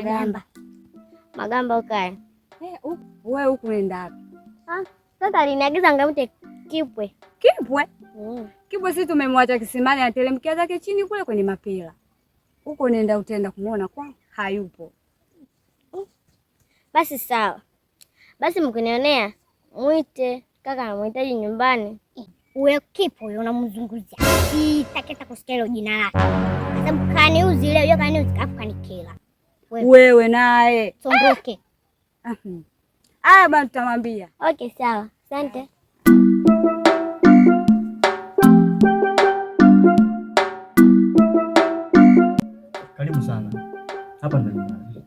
Magamba. Magamba ukae. Eh, wewe huku unaenda wapi? Ah, sasa aliniagiza ngamute Kipwe. Kipwe? Mm. Kipwe sisi tumemwacha kisimani, atelemkia zake chini kule kwenye mapela. Huko unaenda utaenda kumuona kwa hayupo. Basi sawa. Basi mkinionea mwite kaka, namhitaji nyumbani. Uwe Kipwe unamzunguzia. Sitaki hata kusikia hilo jina lake. Kwa sababu kaniuzi leo, yeye kaniuzi afu kanikela. Wewe naye. Sondoke. Aya bwana, tutamwambia. Okay, sawa. Asante. Karibu sana. Hapa ndo nyumbani.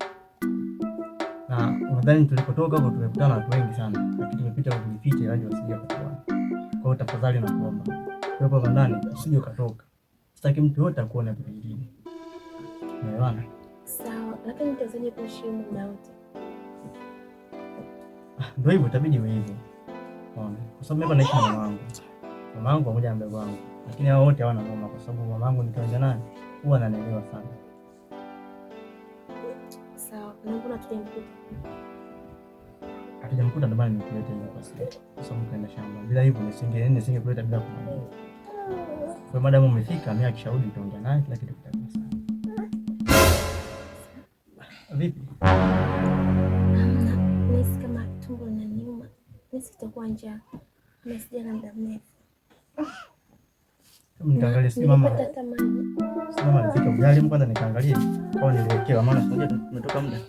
Na unadhani tulikotoka huko tumekutana na watu wengi sana, lakini tumepita kwa kujificha ili wasije kutuona. Kwa hiyo tafadhali nakuomba, wewe hapa ndani usije ukatoka. Sitaki mtu yote akuone hapo kijijini. Unaelewana? Sawa, lakini nitawezaje kuishi muda wote? Ndio hivyo, itabidi iwe hivyo. Unaona? Kwa sababu mimi naishi na mama yangu. Mama yangu pamoja na mdogo wangu. Lakini hao wote hawana noma kwa sababu mama yangu nikiongea naye huwa ananielewa sana. Sawa, na mbona hatujamkuta? Hatujamkuta ndio maana nimekuleta hivi kwa sasa. Kwa sababu kaenda shamba. Bila hivyo nisingekuleta bila kumwambia. Kwa hiyo madamu umefika, mimi akishauri utaongea naye kila kitu kitakuwa sawa. Vipi? Hamna, nahisi kama tumbo linaniuma. Nahisi itakuwa njaa. Na sijala muda mrefu. Hebu nikaangalie si mama. Nilipata hata maji. Si mama alipika ugali, kwanza nikaangalie kama niliwekewa, maana si unajua tumetoka muda.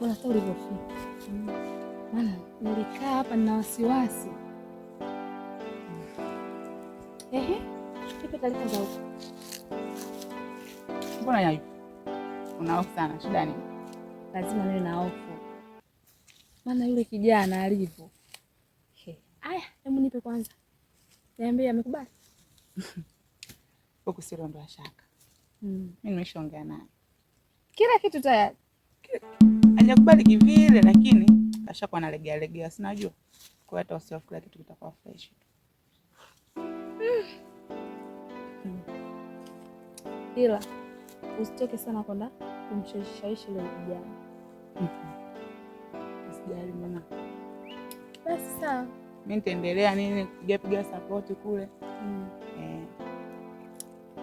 Bora hata ulivyofika. Maana nilikaa hapa nina wasiwasi. Ehe, ipe taarifa za huko. Mbona yayu? Una hofu sana, shida nini? Lazima niwe na hofu. Maana yule kijana alivyo. Aya, hebu nipe kwanza. Niambie amekubali? Huku si rondo ya shaka. Mimi nimeshaongea naye. Kila kitu tayari. Hajakubali kivile, lakini kashakuwa analegea legea, si unajua. Kwa hiyo hata usihofu, kila kitu kitakuwa fresh. Ila usitoke sana kwenda kumshawishi yule kijana. Usijali mbona. Basi sawa. Mimi nitaendelea nini kupiga piga support kule.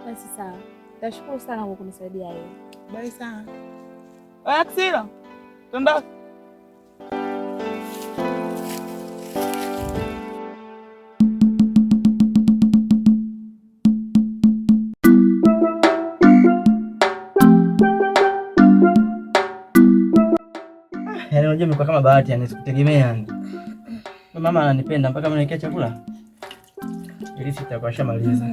Basi sawa. Nashukuru sana kwa kunisaidia wewe. Bye sana. Oya Kisilo, tuondoke. Yaani unajua imekuwa kama bahati, yani sikutegemea yani. Mama ananipenda mpaka ameniwekea chakula. Ili sitakuwa shamaliza.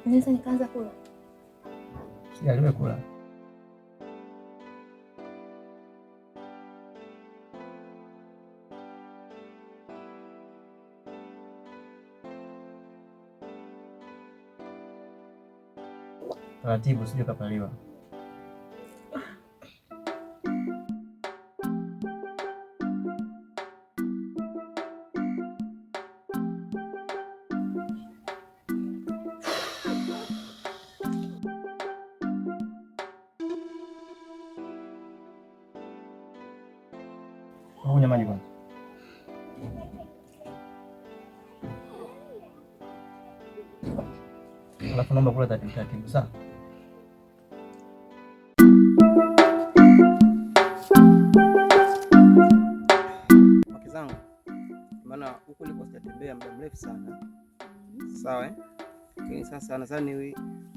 Naweza nikaanza kula? Sijaliwe kula. Taratibu, usije ukapaliwa. Kunywa maji kwanza. Alafu naomba kula taratibu taratibu, sawa? Wake zangu, maana huku niko sijatembea muda mrefu sana, sawa eh? Lakini sasa nadhani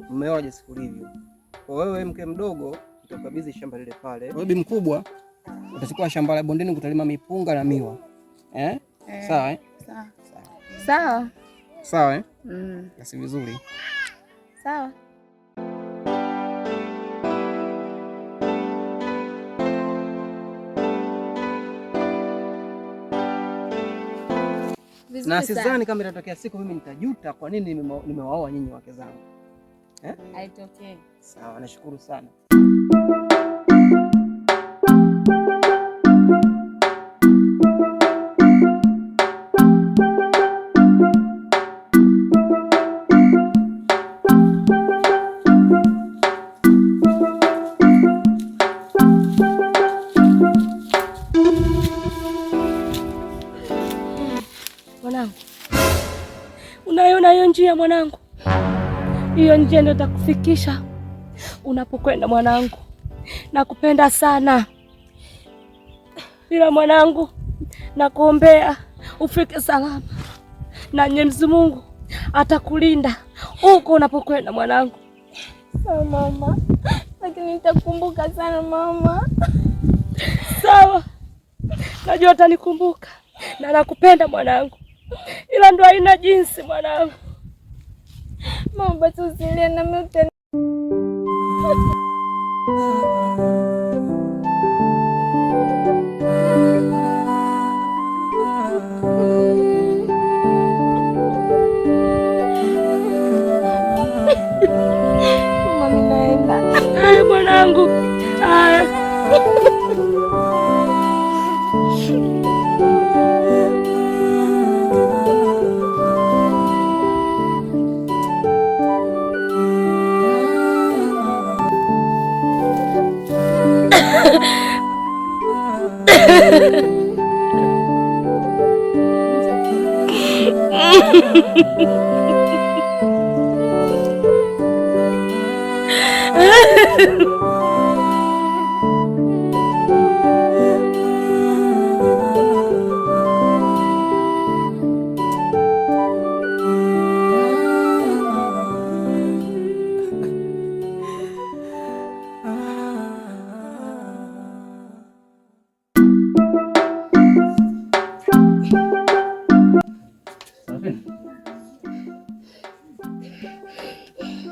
mmeona jinsi kulivyo. Kwa wewe mke mdogo, nitakabidhi shamba lile pale. Wewe bi mkubwa, Utachukua shamba la bondeni kutalima mipunga na miwa. Eh? Sawa eh? Sawa. Sawa. Sawa eh? Mm. Basi vizuri. Sawa. Na sidhani kama itatokea siku mimi nitajuta kwa nini nimewaoa nyinyi wake zangu. Eh? Haitokei. Sawa, nashukuru sana. Mwanangu, unaiona hiyo njia mwanangu? Hiyo njia ndio itakufikisha unapokwenda mwanangu. Nakupenda sana, ila mwanangu, nakuombea ufike salama, na Mwenyezi Mungu atakulinda huko unapokwenda mwanangu. Sawa mama, lakini nitakukumbuka sana mama. Sawa, najua utanikumbuka na nakupenda mwanangu, ila ndo haina jinsi mwanangu. Mama, basi usilie na mimi utani. Mama, mimi naenda. Haya mwanangu, haya.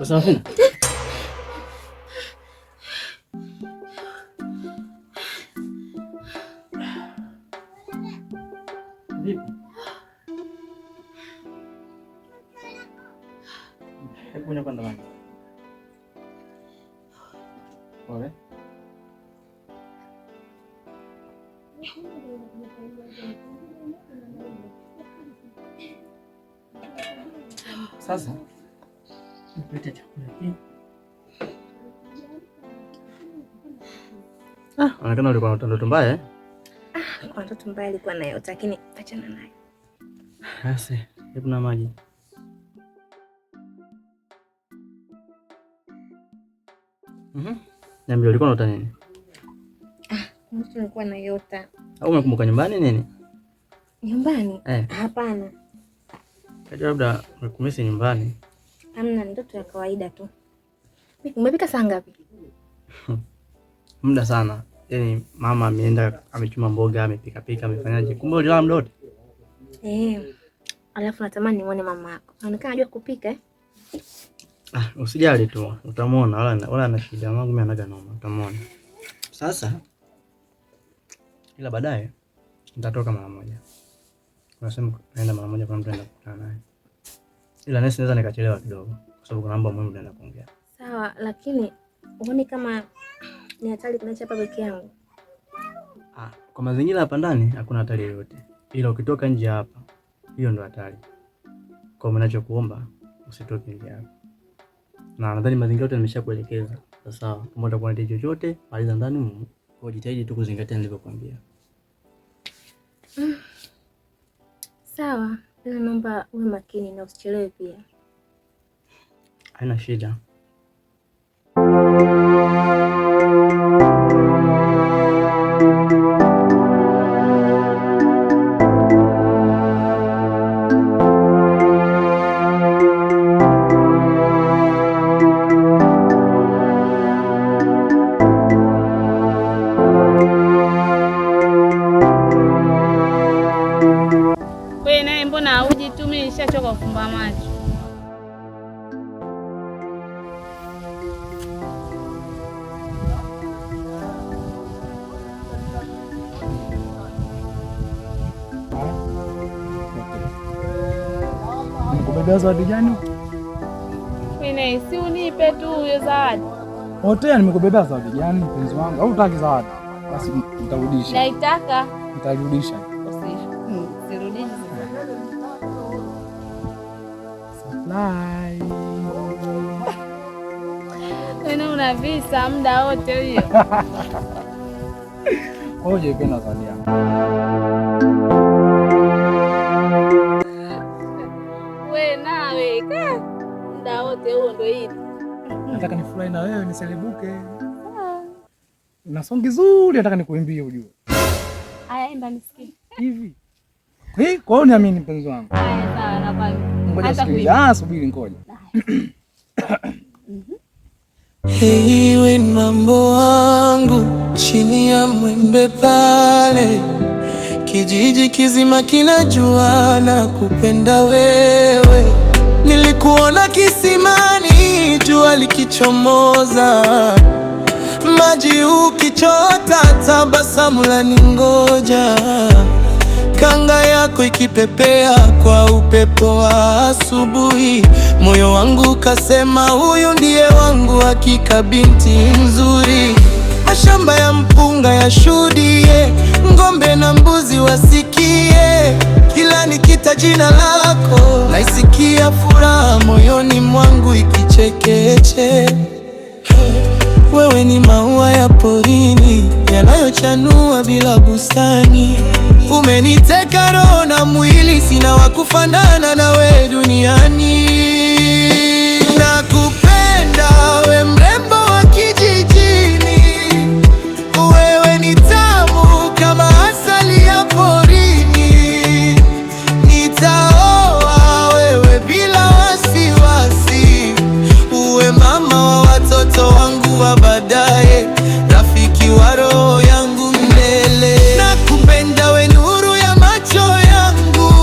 Sarafina. Vipi? Hebu kunywa kwanza maji. Pole. Sasa nipete chakula hiki. Ah, unaonekana ulikuwa na ndoto mbaya eh? Ah, kwa ndoto mbaya alikuwa nayo, lakini achana nayo. Basi, hebu na maji. Mhm. Niambie ulikuwa unaota nini? Ah, mtu nilikuwa naota. Au umekumbuka nyumbani nini? Nyumbani? Eh. Hapana. Kajua labda umekumisi nyumbani. Hamna, ndoto ya kawaida tu. Umepika saa ngapi? Muda sana. Yaani mama ameenda amechuma mboga, amepika pika, amefanyaje? Kumbe ulilala muda wote? Eh. Alafu natamani nimuone mama yako. Anaonekana anajua kupika eh? Ah, usijali tu. Utamuona wala ana shida. Mamangu mimi anaga noma, utamuona. Sasa ila baadaye nitatoka mara moja. Kuna sehemu naenda mara moja, kuna mtu naenda kukutana naye. Ila nesi naweza nikachelewa kidogo kwa sababu kuna mambo muhimu naenda kuongea. Sawa, lakini uone kama ni hatari kuniacha hapa peke yangu. Ah, kwa mazingira hapa ndani hakuna hatari yoyote. Ila ukitoka nje hapa, hiyo ndo hatari. Kwa hiyo ninachokuomba usitoke nje hapa. Na nadhani mazingira yote nimeshakuelekeza. Sawa, kama utakuwa na chochote, maliza ndani humu. Kwa jitahidi tu kuzingatia nilivyokuambia. Sawa, ila naomba uwe makini na usichelewe pia. Haina shida. Nishachoka kufumba macho. Nimekubebea zawadi gani? Mimi si unipe tu hiyo zawadi. Otea, nimekubebea zawadi gani mpenzi wangu? Au hutaki zawadi? Basi nitarudisha. Naitaka. Nitarudisha. Usirudishe. Surprise. Wewe una visa muda wote hiyo. Kwa hiyo hujaipenda zawadi yangu? Wewe nawe ka muda wote huo ndio hili. Nataka nifurahi na wewe niselebuke. Na songi zuri nataka nikuimbie ujue. Aya, imba nisikie. Hivi. Kwa hiyo niamini mpenzi wangu. Aya, sawa napanga. Ngoja sikiliza. Ah, subiri ngoja. Hey, we mambo wangu chini ya mwembe pale, kijiji kizima kinajua na kupenda wewe. Nilikuona kisimani, jua likichomoza, maji ukichota, tabasamu laningoja, kanga yako ikipepea kwa upepo wa asubuhi, moyo wangu kasema huyu ndiye wangu, hakika binti nzuri. Mashamba ya mpunga yashuhudie, ng'ombe na mbuzi wasikie, kila nikita jina lako naisikia furaha moyoni mwangu ikichekeche. Wewe ni maua ya porini yanayochanua bila bustani, umeniteka roho na mwili, sina wa kufanana nawe duniani. Nakupenda we mrembo wa kijijini, wewe ni tamu kama asali ya porini. Nitaoa wewe bila wasiwasi, uwe mama wa watoto wangu wa baadaye, rafiki wa roho yangu milele. Nakupenda we nuru ya macho yangu.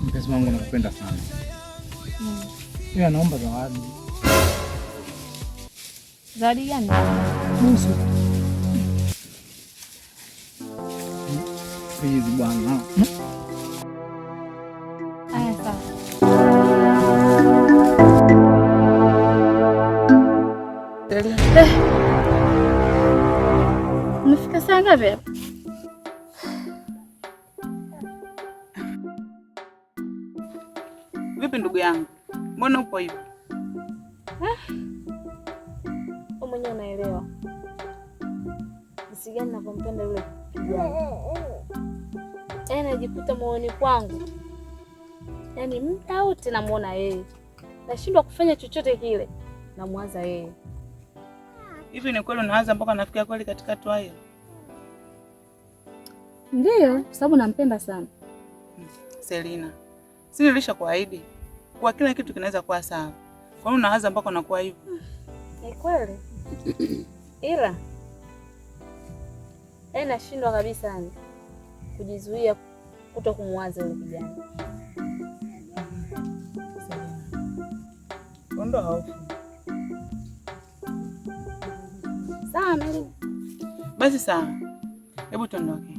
Mpenzi wangu nakupenda sana. Ila naomba zawadi. Zawadi gani? Nusu. Please bwana. Aya, sawa. Umefika saa ngapi hapa? Vipi ndugu yangu, mbona upo hivi? Wewe mwenyewe unaelewa jinsi gani ninavyompenda yule kijana. Yaani najikuta moyoni kwangu, yaani muda wote namuona yeye, nashindwa kufanya chochote kile, namwaza yeye. Hivi ni kweli unawaza mpaka nafikia kweli katika hatua hiyo? Ndiyo, kwa sababu nampenda sana. Selina, si nilishakuahidi kuwa kila kitu kinaweza kuwa sawa. Kwa nini unawaza mpaka unakuwa hivyo? Ni kweli, ila yaani nashindwa kabisa yani kujizuia kuto kumwaza yule kijana. Selina, ondoa hofu. Sawa Mary. Basi sawa, hebu tuondoke.